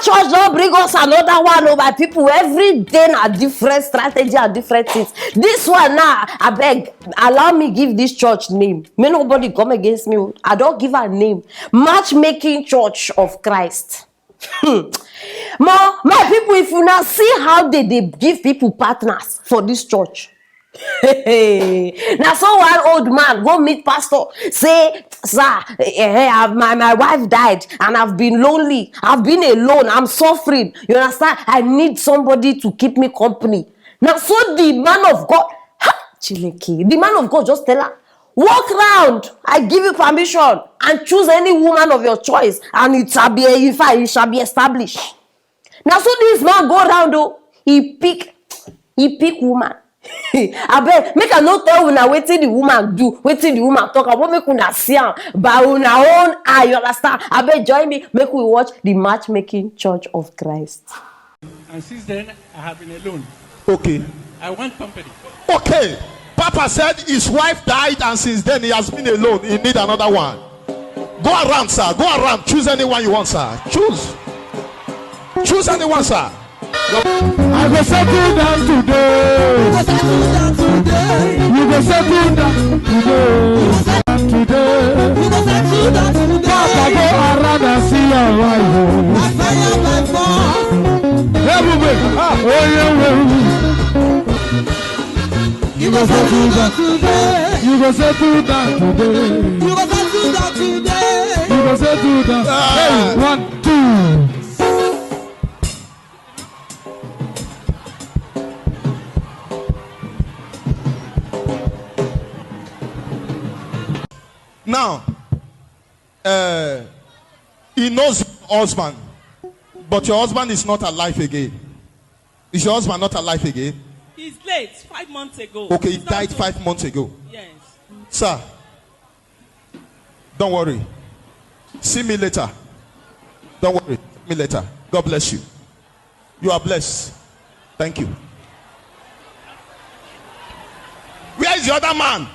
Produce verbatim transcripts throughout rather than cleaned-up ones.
Church don bring us another one, oh, my people. Every day na different strategy and different things. This one now, I beg, allow me give this church name. May nobody come against me, oh. I don give her name. Matchmaking Church of Christ. Hmm. My, my people, if una see how they dey give people partners for this church. Na so one old man go meet pastor, say, "Sir, eh, eh, I've- my, my wife died and I've been lonely. I've been alone. I'm suffering. You understand? I need somebody to keep me company." Na so the man of God, ha, Chineke, the man of God just tell her, "Walk round. I give you permission and choose any woman of your choice, and it shall be, in fact, it shall be established." Na so this man go round, oh, he pick, he pick woman. Abeg, make I no tell una wetin the woman do, wetin the woman talk. I wan make una see am by una own eye, you understand? Abeg, join me, make we watch the Matchmaking Church of Christ. And since then, I have been alone. Okay. I want company. Okay. Papa said his wife died and since then he has been alone. He need another one. Go around, sir. Go around. Choose anyone you want, sir. Choose. Choose anyone, sir. I go settle down today. You go settle down today. You go settle down today. You go settle down today. Papa, go around and see your wife, oh. I fire my boss. Everywhere. Ah, oh, yeah, well. You go settle down today. You go settle down today. You go settle down today. You go settle down. Ah. Hey, one, two. Now, uh, he knows your husband, but your husband is not alive again. Is your husband not alive again? He's late, five months ago. Okay, he died five months ago. Yes. Sir, don't worry. See me later. Don't worry. See me later. God bless you. You are blessed. Thank you. Where is the other man?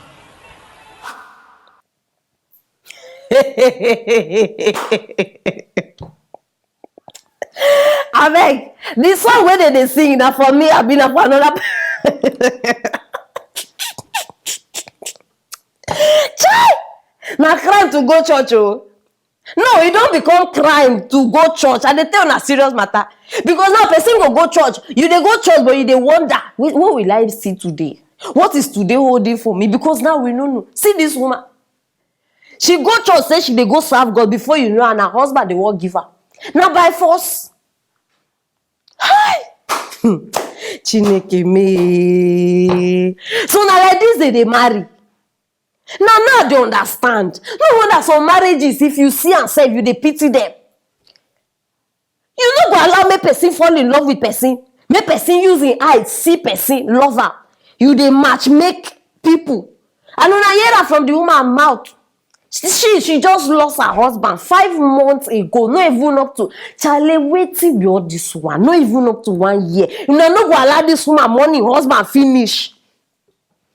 Abeg, the song wey dem dey sing na for me, abi na for another? Chai! Na crime to go church, oh. No, e don become crime to go church. I dey tell una serious matter. Because now person go go church, you dey go church, but you dey wonder, "Wait, what will I see today? What is today holding for me?" Because now we no know. See this woman. She go church, say she dey go serve God. Before you know, and her husband dey wan give her. Na by force. Hi! Chineke me. So na like this they dey marry. Now, now I dey understand. No wonder some marriages, if you see and sef, you dey pity them. You no go allow make person fall in love with person, make person use him eye see person, love am. You dey match make people. And una hear am from the woman mouth. She, she, she just lost her husband five months ago. No even up to, Charlie, wetin be all this one? No even up to one year. Una no go allow this woman mourn him husband finish.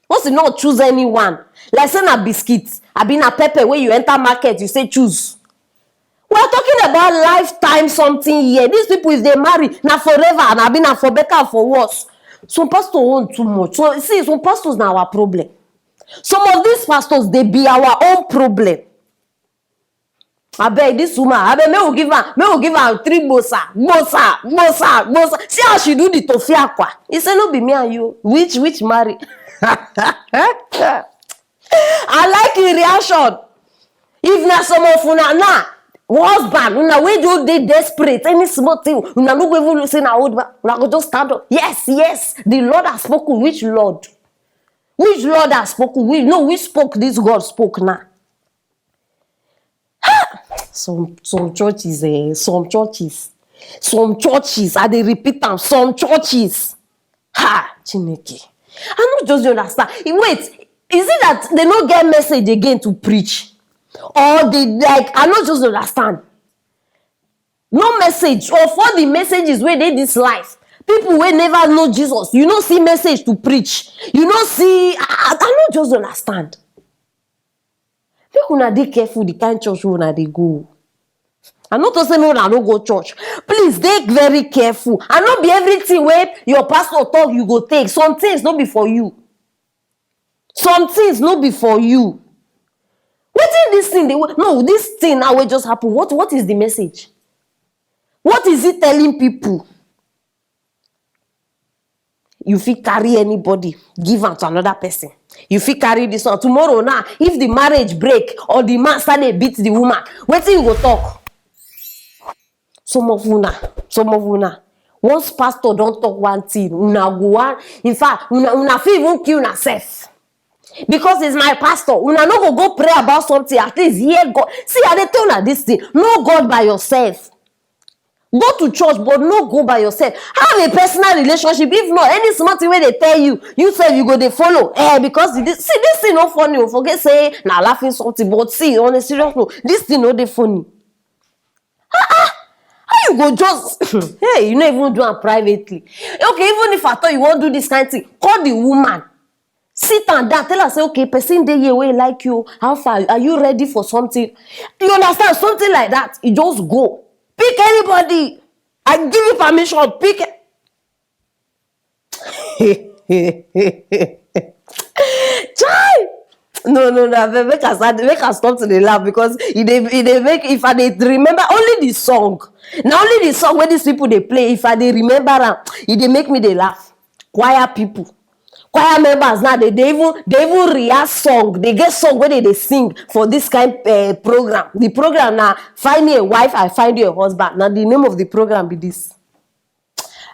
Once you not choose anyone, like say na biscuit, abi na pepper wey you enter market, you say choose. We are talking about lifetime something here. These people, if they marry, na forever, and abi na for better or for worse. Some pastor own too much. So, see, some pastors na our problem. Some of these pastors, they be our own problem. Abeg, this woman, abeg, make we give am, make we give am three gbosa, gbosa, gbosa, gbosa. See how she do the Tofi Akwa. He say, "No be me and you. Which, which marry?" I like him reaction. If na some of una now, husband, una wey just dey desperate, any small thing, una no go even say na old man, una go just stand up. "Yes, yes, the Lord has spoken." Which Lord? Which Lord has spoken? We no, we spoke. This God spoke now. Some, some churches, eh, some churches, some churches, I dey repeat am, some churches. Ha, Chineke. I no just dey understand. Eh, wait, is it that they no get message again to preach? Or they, like, I no just dey understand. No message, or for the messages wey dey this life. People wey never know Jesus, you no see message to preach. You no see, I, I, I no just dey understand. Make una dey careful the kind church wey una dey go. I no talk say make una no go church. Please dey very careful. And no be everything wey your pastor talk you go take. Some things no be for you. Some things no be for you. Wetin this thing dey, no, this thing now wey just happen, what, what is the message? What is it telling people? You fit carry anybody, give am to another person. You fit carry this one. Tomorrow now, if the marriage break or the man start dey beat the woman, wetin you go talk? Some of una, some of una, once pastor don talk one thing, una go one, in fact, una, una fit even kill una sef. Because he's my pastor, una no go go pray about something, at least hear God. See, I dey tell una this thing, know God by yourself. Go to church, but no go by yourself. Have a personal relationship. If not, any small thing wey dey tell you, you sef you go dey follow. Eh, because this, see, this thing no funny. Oh, forget say na laughing something, but see, on a serious note, this thing no dey funny. How you go just hey, you no even do am privately. Okay, even if at all you wan do this kind thing, call the woman. Sit am down, tell her say, okay, person dey here wey like you. How far? Are you ready for something? You understand? Something like that. You just go. Pick anybody. I give you permission. Pick. Chai! No, no, no, abeg, make I start, make I stop to dey laugh because e dey, e dey make, if I dey remember only the song, na only the song wey these people dey play, if I dey remember am, e dey make me dey laugh. Choir people, choir members now, they dey even, they even rehearse song, they get song wey they dey sing for this kind uh, program. The program na Find Me a Wife, I Find You a Husband. Na the name of the program be this.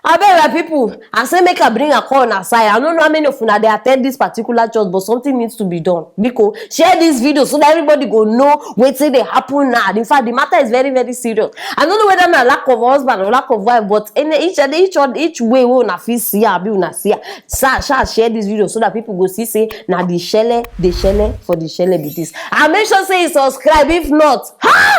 Abeg, my people, I say make I bring a call on our side. I don't know how many of una dey attend this particular church, but something needs to be done. Biko, share this video so that everybody go know wetin dey happen now. In fact, the matter is very, very serious. I don't know whether na lack of husband or lack of wife, but in each each each way wey una fit see am, abi una see am, sha, sha, share this video so that people go see say na the shele, the shele for the shele be this. And make sure say you subscribe. If not, ha!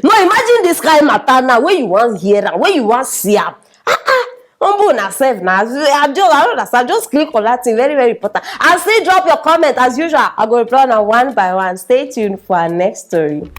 No, imagine this kind matter now, wey you wan hear am, wey you wan see am. Ah ah, humble una sef na. As you, I just, I don't understand. Just click on that thing, very, very important. And still drop your comment as usual. I go reply una one by one. Stay tuned for our next story.